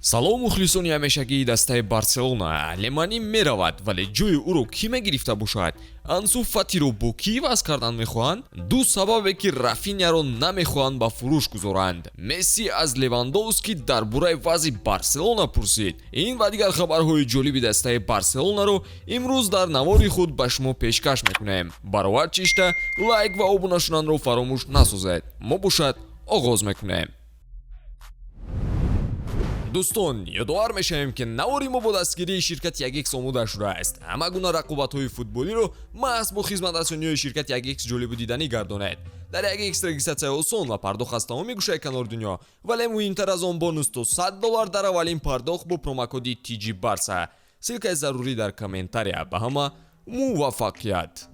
Салом, мухлисони ҳамешагии дастаи Барселона! Алеманӣ меравад, вале ҷои ӯро кӣ мегирифта бошад? Ансу Фатиро бо кӣ иваз кардан мехоҳанд? Ду сабабе, ки Рафиняро намехоҳанд ба фурӯш гузоранд. Месси аз Левандовски дар бораи вазъи Барселона пурсид. Ин ва дигар хабарҳои ҷолиби дастаи Барселонаро имрӯз дар навори худ ба шумо пешкаш мекунем. Баровард чишта, лайк ва обуна шуданро фаромӯш насозед. Мо бошад, оғоз мекунем. Дӯстон, ёдовар мешавем, ки навори мо бо дастгирии ширкати 1X омода шудааст. Ҳама гуна рақобатҳои футболиро маҳз бо хизматрасониҳои ширкати 1X ҷолибу диданӣ гардонед. Дар 1X регистратсияи осон ва пардохт аз тамоми гӯшаи канори дунё, вале муҳимтар аз он, бонус то 100 доллар дар аввалин пардохт бо промокоди TG Барса. Ссылкаи зарурӣ дар комментария. Ба ҳама муваффақият!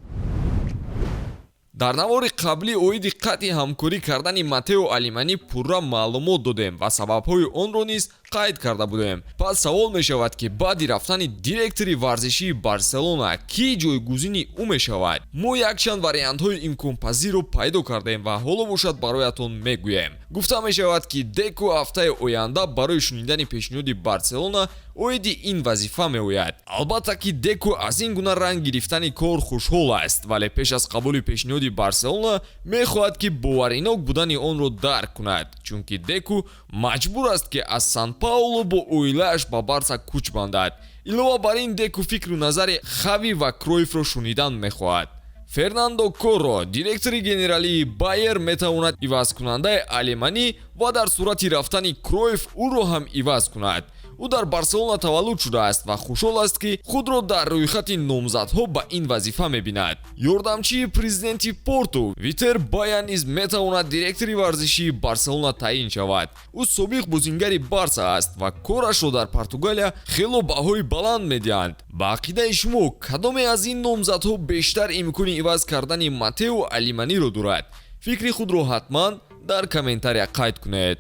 Дар навори қаблӣ оиди қатъи ҳамкорӣ кардани Матео Алиманӣ пурра маълумот додем ва сабабҳои онро низ қайд карда будем. Пас савол мешавад, ки баъди рафтани директори варзишии Барселона кӣ ҷойгузини ӯ мешавад? Мо якчанд вариантҳои имконпазирро пайдо кардем ва ҳоло бошад, бароятон мегӯем. Гуфта мешавад, ки Деку ҳафтаи оянда барои шунидани пешниҳоди Барселона оиди ин вазифа меояд. Албатта ки Деку аз ин гуна ранг гирифтани кор хушҳол аст, вале пеш аз қабули пешниҳоди Барселона мехоҳад, ки боваринок будани онро дарк кунад, чунки Деку маҷбур аст, ки аз Сан Пауло бо оилааш ба Барса кӯч бандад. Илова бар ин, Деку фикру назари Хави ва Кроифро шунидан мехоҳад. Фернандо Корро, директори генералии Байер, метавонад ивазкунандаи Алеманӣ ва дар сурати рафтани Кроиф ӯро ҳам иваз кунад. Ӯ дар Барселона таваллуд шудааст ва хушҳол аст, ки худро дар рӯйхати номзадҳо ба ин вазифа мебинад. Ёрдамчии президенти Порту Витер Бая низ метавонад директори варзишии Барселона таъин шавад. Ӯ собиқ бозингари Барса аст ва корашро дар Португалия хело баҳои баланд медиҳанд. Ба ақидаи шумо, кадоме аз ин номзадҳо бештар имкони иваз кардани Матео Алиманиро дорад? Фикри худро ҳатман дар комментария қайд кунед.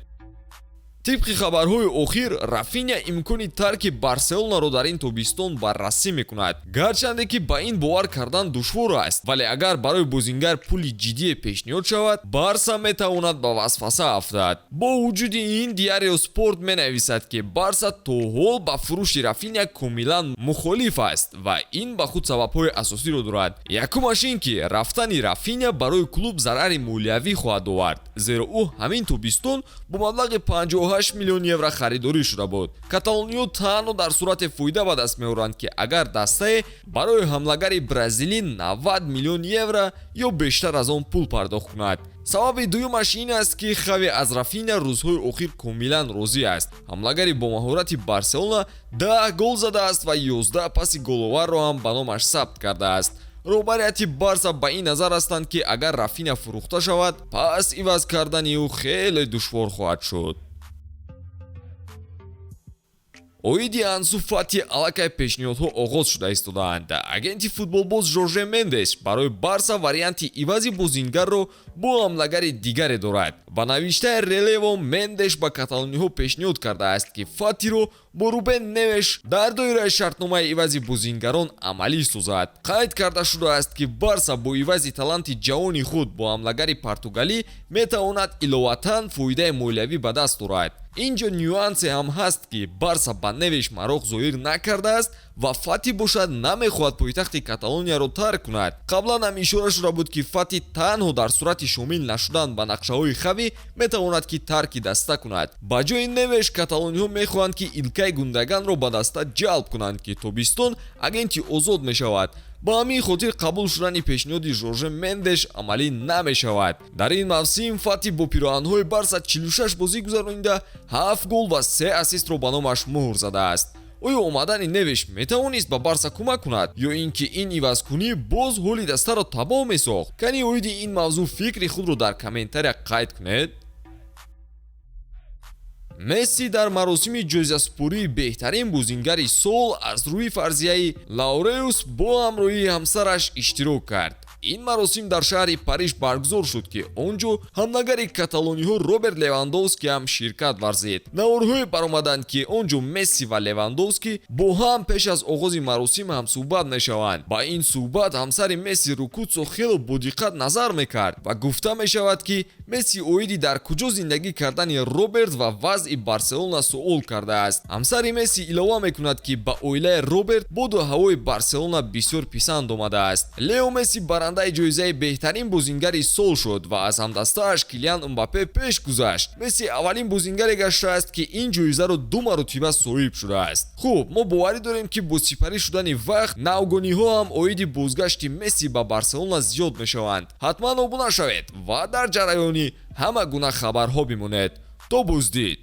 Тибқи хабарҳои охир, Рафиня имкони тарки Барселонаро дар ин тобистон баррасӣ мекунад. Гарчанде ки ба ин бовар кардан душвор аст, вале агар барои бозингар пули ҷиддие пешниҳод шавад, Барса метавонад ба васваса афтад. Бо вуҷуди ин, Диарио Спорт менависад, ки Барса то ҳол ба фурӯши Рафиня комилан мухолиф аст ва ин ба худ сабабҳои асосиро дорад. Якумаш ин ки рафтани Рафиня барои клуб зарари молиявӣ хоҳад овард, зеро ӯ ҳамин тобистон бо маблағи 58 миллион евро харидорӣ шуда буд. Каталониё танҳо дар сурате фоида ба даст меоранд, ки агар дастае барои ҳамлагари бразилӣ 90 миллион евро ё бештар аз он пул пардохт кунад. Сабаби дуюмаш ин аст, ки Хави аз Рафиня рӯзҳои охир комилан розӣ аст. Ҳамлагари бомаҳорати Барселона 10 гол задааст ва 11 паси головарро ҳам ба номаш сабт кардааст. Роҳбарияти Барса ба ин назар ҳастанд, ки агар Рафиня фурӯхта шавад, пас иваз кардани ӯ хеле душвор хоҳад шуд. Оиди Ансу Фати аллакай пешниҳодҳо оғоз шуда истодаанд. Агенти футболбоз Жорже Мендес барои Барса варианти ивази бозингарро бо ҳамлагари дигаре дорад. Ба навиштаи Релево, Мендеш ба каталониҳо пешниҳод кардааст, ки Фатиро бо Рубен Невеш дар доираи шартномаи ивази бозингарон амалӣ созад. Қайд карда шудааст, ки Барса бо ивази таланти ҷавони худ бо ҳамлагари португалӣ метавонад иловатан фоидаи молиявӣ ба даст орад. Ин ҷо нюансе ҳам ҳаст, ки Барса ба Невеш мароқ зоҳир накардааст ва Фати бошад, намехоҳад пойтахти Каталонияро тарк кунад. Қаблан ҳам ишора шуда буд, ки Фати танҳо дар сурати шомил нашудан ба нақшаҳои Хави метавонад, ки тарки даста кунад. Ба ҷои Невеш каталониҳо мехоҳанд, ки Илкай Гундаганро ба даста ҷалб кунанд, ки тобистон агенти озод мешавад. Ба ҳамин хотир қабул шудани пешниҳоди Жорже Мендеш амалӣ намешавад. Дар ин мавсим Фати бо пироҳанҳои Барса 46 бозӣ гузаронида, 7 гол ва 3 ассистро ба номаш муҳр задааст. Оё омадани Невеш метавонист ба Барса кӯмак кунад ё ин ки ин ивазкунӣ боз ҳоли дастаро табоҳ месохт? Кани, оиди ин мавзӯъ фикри худро дар комментария қайд кунед. Месси дар маросими ҷоизасупории беҳтарин бозингари сол аз рӯи фарзияи Лауреус бо ҳамроҳии ҳамсараш иштирок кард. Ин маросим дар шаҳри Париж баргузор шуд, ки он ҷо ҳамнагари каталониҳо Роберт Левандовский ҳам ширкат варзид. Наворҳое баромаданд, ки он ҷо Месси ва Левандовский бо ҳам пеш аз оғози маросим ҳамсӯҳбат мешаванд. Ба ин суҳбат ҳамсари Месси Рокуццо хело бодиққат назар мекард ва гуфта мешавад, ки Месси оиди дар куҷо зиндагӣ кардани Роберт ва вазъи Барселона суол кардааст. Ҳамсари Месси илова мекунад, ки ба оилаи Роберт боду ҳавои Барселона бисёр писанд омадааст. Лео Месси барандаи ҷоизаи беҳтарин бозингари сол шуд ва аз ҳамдастааш Килиан Мбаппе пеш гузашт. Месси аввалин бозингаре гаштааст, ки ин ҷоизаро ду маротиба соҳиб шудааст. Хуб, мо боварӣ дорем, ки бо сипарӣ шудани вақт навгониҳо ҳам оиди бозгашти Месси ба Барселона зиёд мешаванд. Ҳатман обуна шавед ва дар ҷараёни ҳама гуна хабарҳо бимонед. То боздид.